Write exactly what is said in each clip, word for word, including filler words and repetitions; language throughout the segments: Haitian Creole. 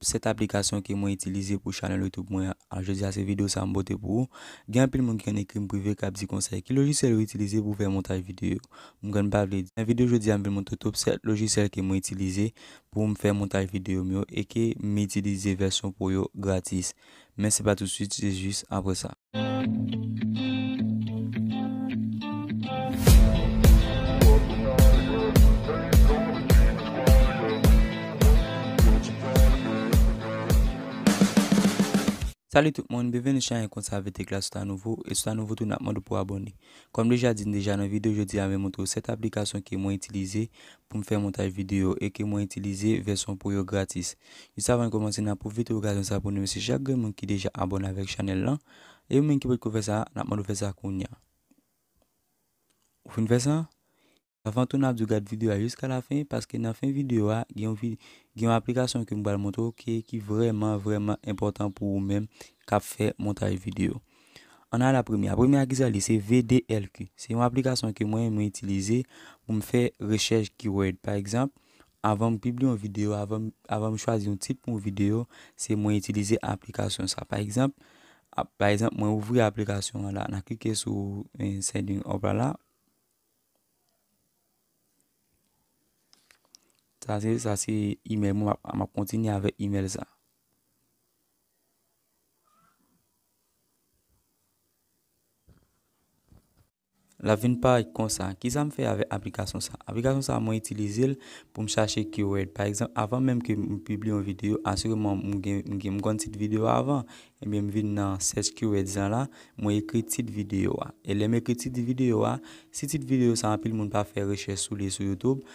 sèt aplikasyon ke mwen itilize pou chanèl YouTube mwen an. Jodi a se videyo sa m pote pou ou. Gen anpil moun ki konn ekri m prive k ap di konsa, ki lojisyèl ou itilize pou fè montaj videyo? M konn pa vle di. Nan videyo jodi a m vin montre w top sèt lojisyèl ke mwen itilize pou m fè montaj videyo m yo e ke m itilize vèsyon pro yo gratis. Men se pa tousuit, se jis apre sa. Salut tout moun, byenveni sou chanèl Konsa Avèk Tekla. Si w ta nouvo, e si w ta nouvo tou, n ap mande w pou abòne. Kòm deja di n deja nan videyo jodi a, m vin montre w sèt aplikasyon ke mwen itilize pou m fè montaj videyo e ke mwen itilize vèsyon pro yo gratis. Jis avan n kòmanse, n ap pwofite okazyon sa pou n remèsye chak grenn moun ki deja abòne avèk chanèl lan. E ou menm ki potko fè sa, n ap mande w fè sa kounye a. Ou fin fè sa? Avan tou, n ap di w gad videyo a jiska lafen, paske nan fen videyo a, gen yon vi-, gen yon aplikasyon ke m pral montre w ki, ki vrèman, vrèman enpòtan pou ou menm k ap fè montaj videyo. Ann ale a premye a. Premye a, kisa l ye? Se V D L Q. Se yon aplikasyon ke mwen, mwen itilize pou m fè rechèch keyword. Pa egzanp, avan m pibliye yon videyo, avan m, avan m chwazi yon tit pou yon videyo, se mwen itilize aplikasyon sa. Pa egzanp, ap-, pa egzanp, mwen ouvri aplikasyon an la, n a klike sou, eh, sending up la la. Sa se, sa se email mwen, m ap, m ap kontinye avèk email sa. L ap vin parèt konsa. Kisa m fè avèk aplikasyon sa? Aplikasyon sa, mwen itilize l pou m chache keyword. Pa egzanp, avan menm ke m pibliye yon videyo, asireman m gen, m gen, m konn tit videyo a avan. Ebyen, m vin nan search keywords lan la, mwen ekri tit videyo a. E lè m ekri tit videyo a, si tit videyo sa anpil moun pa fè rechèch sou li sou YouTube,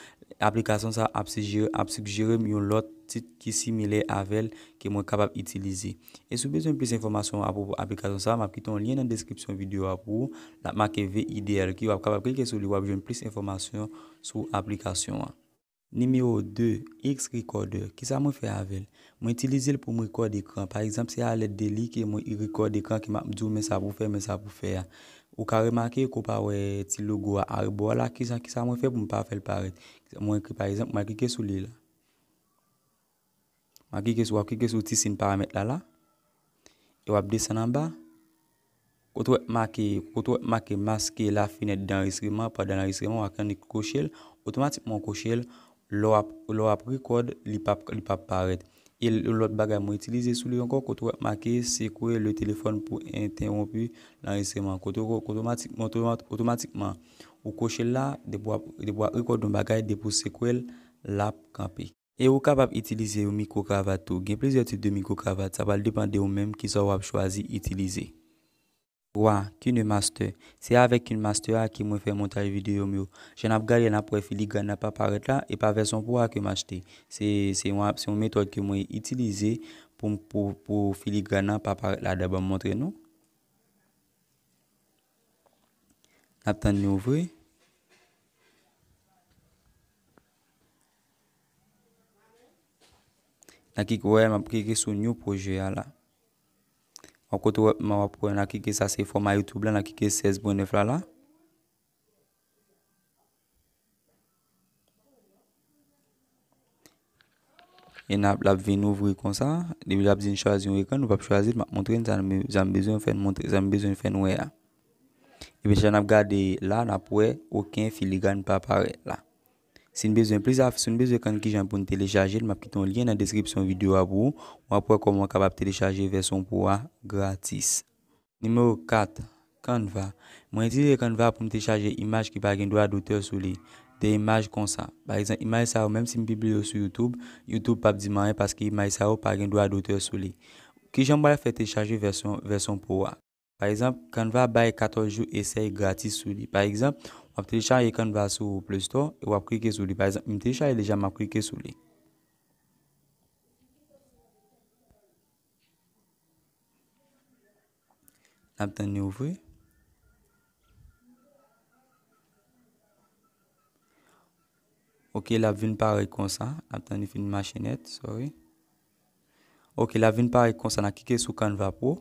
aplikasyon sa ap sijere, ap sigjere m yon lòt tit ki similè avè l ke mwen kapab itilize. E si w bezwen plis enfòmasyon apwopo aplikasyon sa, m ap kite yon lyen nan deskripsyon videyo a pou ou. L ap make V I D L Q, w ap kapab klike sou li, w ap jwenn plis enfòmasyon sou aplikasyon an. Nimewo de, X Recorder. Kisa mwen fè avè l? Mwen itilize l pou m rekòd ekran. Pa egzanp, se a lèd de li ke mwen rekòd ekran, ke m ap di w men sa pou w fè, men sa pou w fè a. Ou ka remake ke w pa wè ti logo a arebò a la. Kisa, kisa mwen fè pou m pa fè l parèt? Mwen ekri, pa egzanp, mwen klike sou li la. M a klike sou, w ap klike sou ti siy paramèt la la. E w ap desann anba. Kote w wè make, kote w wè make maske la fenêtre d'enregistrement pendant l'enregistrement, w a annik koche l. Otomatikman w koche l, lè w ap, lè w ap rekòd, li p ap, li p ap parèt. E l-, lòt bagay mwen itilize sou li ankò, kote w wè make secouer le téléphone pour interrompre l'enregistrement. Kote w, kote otomatikman, otomat-, otomatikman, ou koche l la, depi w ap, depi w ap rekòd yon bagay, depi w sekwe l, l ap kanpe. E ou kapab itilize yon mikwo kravat tou. Gen plizyè tip de mikwo kravat, sa pral depann de ou menm kisa w ap chwazi itilize. Twa, KineMaster. Se avèk KineMaster a ke mwen fè montaj videyo m yo. Jan n ap gade, n ap wè filigran nan pa parèt la, e pa vèsyon pro a ke m achte. Se, se yon, se yon metòd ke mwen itilize pou, pou, pou filigran nan pa parèt ladan. Ban m montre nou. N ap tann li ouvri. N a klike, wè, m ap klike sou new project a la. W ap kote w ap, w ap wè, n a klike, sa se fòma YouTube la, n a klike sèz pwen nèf la la. E n ap, l ap vin ouvri konsa. Depi l ap di n chwazi yon ekran, nou p ap chwazi l, m ap montre n sa m, sa m bezwen fè n montre, sa m bezwen fè n wè a. Epi jan n ap gade la, n ap wè okenn filigran pa parèt la. Si n bezwen plis af-, si n bezwen konn kijan pou n telechaje l, m ap kite yon lyen nan deskripsyon videyo a pou ou. W ap wè kòman w kapab telechaje vèsyon pro a gratis. Nimewo kat, Canva. Mwen itilize Canva pou m te chaje imaj ki pa gen dwa dotè sou li. De imaj konsa. Pa egzanp, imaj sa yo, menm si m pibliye yo sou YouTube, YouTube p ap di m anyen paske imaj sa yo pa gen dwa dotè sou li. Kijan m pral fè te chaje vèsyon, vèsyon pro a? Pa egzanp, Canva bay katòz jou esèy gratis sou li. Pa egzanp, w ap telechaje Canva sou Play Store e w ap klike sou li. Pa egzanp, m telechaje deja, m ap klike sou li. N ap tann li ouvri. Ok, l ap vin parèt konsa. N ap tann li fin mache nèt, sorry. Ok, l ap vin parèt konsa, n a klike sou Canva Pro.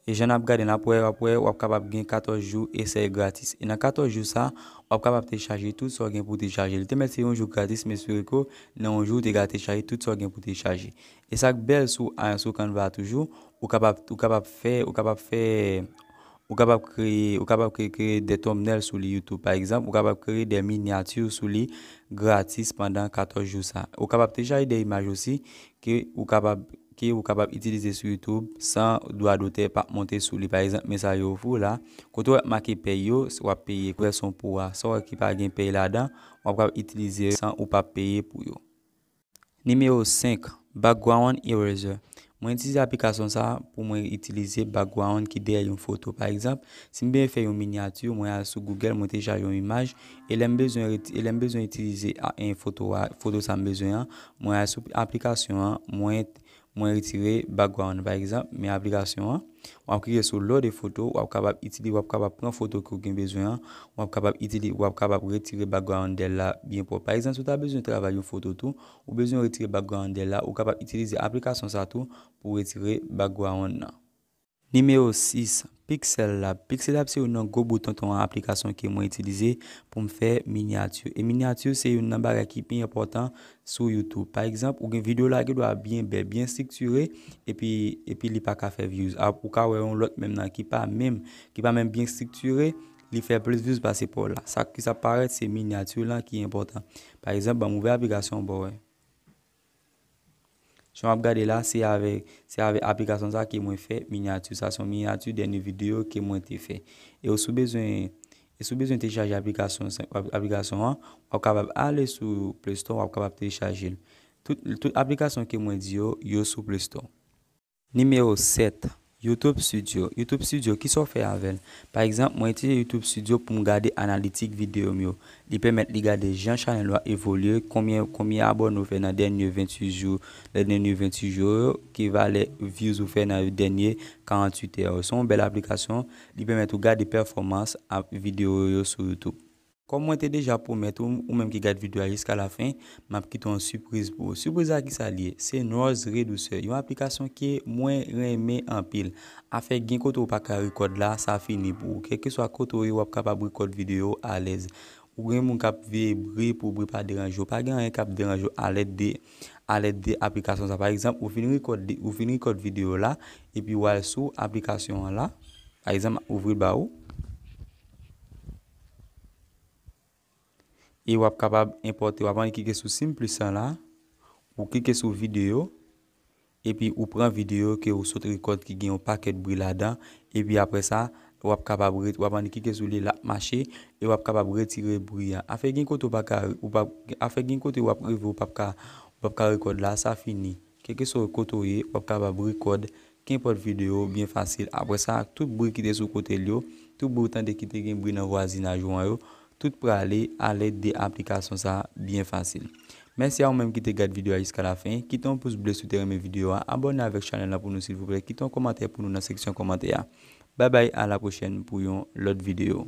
E jan n ap gade, n ap wè, w ap wè, w ap kapab gen katòz jou esèy gratis. E nan katòz jou sa, w ap kapab telechaje tout sa w gen pou telechaje. Li te mèt se yon jou gratis, m espere ke nan yon jou, w te ka telechaje tout sa w gen pou telechaje. E sa k bèl sou, a, sou Canva toujou, ou kapab, ou kapab fè, ou kapab fè, ou kapab kreye, ou kapab kreye, kreye de thumbnail sou li YouTube. Pa egzanp, ou kapab kreye de minyati sou li gratis pandan katòz jou sa. Ou kapab telechaje de imaj osi ke ou kapab, ke ou kapab itilize sou YouTube san dwa dotè p ap monte sou li. Pa egzanp, men sa yo ofri w la. Kote w wè make pèy yo, w ap peye. Vèsyon Pro a, sa w wè ki pa gen pèy ladan, w ap kapab itilize san ou p ap peye pou yo. Nimewo senk, Background Eraser. Mwen itilize aplikasyon sa pou mwen itilize background ki dèyè yon foto. Pa egzanp, si m bezwen fè yon minyati, mwen al sou Google, mwen telechaje yon imaj, e lè m bezwen reti-, e lè m bezwen itilize a, en foto a, foto sa m bezwen an, mwen al sou aplikasyon an, mwen, mwen retire background. Pa egzanp, men aplikasyon an, w ap klike sou load a photo, w ap kapab itili-, w ap kapab pran foto ke w gen bezwen an, w ap kapab itili-, w ap kapab retire background dèyè l la byen pwòp. Pa egzanp, si w ta bezwen travay yon foto tou, ou bezwen retire background dèyè l la, ou kapab itilize aplikasyon sa tou pou retire background nan. Nimewo sis, Pixel Lab. Pixel Lab se youn nan gwo bout tonton aplikasyon ke mwen itilize pou m fè minyati. E minyati se youn nan bagay ki pi enpòtan sou YouTube. Pa egzanp, ou gen videyo la gen dwa byen bèl, byen estriktire, epi, epi li pa ka fè views. A, ou ka wè yon lòt menm nan ki pa menm, ki pa menm byen estriktire, li fè plis views pase pa w la. Sa ki sa parèt se minyati lan ki enpòtan. Pa egzanp, ban m ouvè aplikasyon an ba w wè. Jan w ap gade la, se avèk, se avèk aplikasyon sa ke mwen fè minyati. Sa se yon minyati dènye videyo ke mwen te fè. E ou si w bezwen, e si w bezwen telechaje aplikasyon sa, ap-, aplikasyon an, w ap kapab ale sou Play Store, w ap kapab telechaje l. Tout, tout aplikasyon ke mwen di yo, yo sou Play Store. Nimewo sèt, YouTube Studio. YouTube Studio, kisa w fè avè l? Pa egzanp, mwen itilize YouTube Studio pou m gade analitik videyo m yo. Li pèmèt li gade jan chanèl ou a evolye, konbyen, konbyen abòne ou fè nan dènye venntuit jou, nan dènye venntuit jou yo, ki valè views ou fè nan dènye karanntuit è yo. Se yon bèl aplikasyon, li pèmèt ou gade pèfòmans ap videyo yo sou YouTube. Kòm mwen te deja pwomèt ou, ou menm ki gad videyo a jiska lafen, m ap kite yon sipriz pou ou. Sipriz la kisa l ye? Se Noise Reducer, yon aplikasyon ke mwen renmen anpil. Afè gen kote ou pa ka rekòd la, sa fini pou ou. Kèlkeswa kote ou ye, w ap kapab rekòd videyo alèz. Ou gen moun k ap veye bri pou bri pa deranje w. Pa gen anyen k ap deranje w alèd de, alèd de aplikasyon sa. Pa egzanp, ou fin rekòd, ou fin rekòd videyo la, epi w al sou aplikasyon an la. Pa egzanp, ouvri l ba ou. E w ap kapab enpòte, w ap annik klike sou sim plis lan la, ou klike sou videyo, epi ou pran videyo ke ou sot rekòd ki gen yon pakèt bri ladan, epi apre sa, w ap kapab ret-, w ap annik klike sou li, l ap mache, e w ap kapab retire bri a. Afè gen kote ou pa ka, ou pa, afè gen kote w ap rive, ou p ap ka, ou p ap ka rekòd la, sa fini. Kèlkeswa kote w ye, w ap kapab rekòd kenpòt videyo byen fasil. Apre sa, tout bri ki te sou kote l yo, tout bri ou tande ki te gen bri nan vwazinaj ou an yo, tout prale alèd de aplikasyon sa a byen fasil. Mèsi a ou menm ki te gad videyo a jiska lafen. Kite yon pous ble si w te renmen videyo a. Abòne avèk chanèl la pou nou silvouplè. Kite yon kòmantè pou nou nan seksyon kòmantè a. Babay, a la pwochèn pou yon lòt videyo.